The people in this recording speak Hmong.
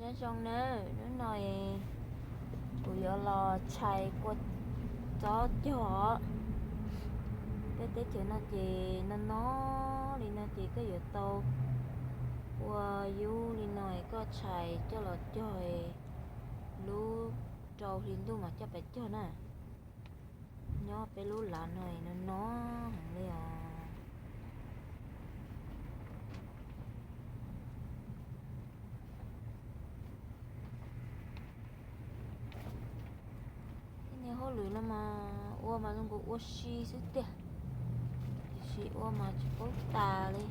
Nyob zoo nawb, hnub no kuv yuav los tshais kua txob cog. Peb teb chaws no ces no no li no ces koj yuav tau ua yub li no es koj tshais coj los cog, lub rau hli ntuj mas coj pais cog na. Nyob peb lub lav no no no heev li os. Tej niag hauj lwm no mas ua mas zoo nkaus ua si xwb tiag, tiam sis ua mas tsis paub tas li.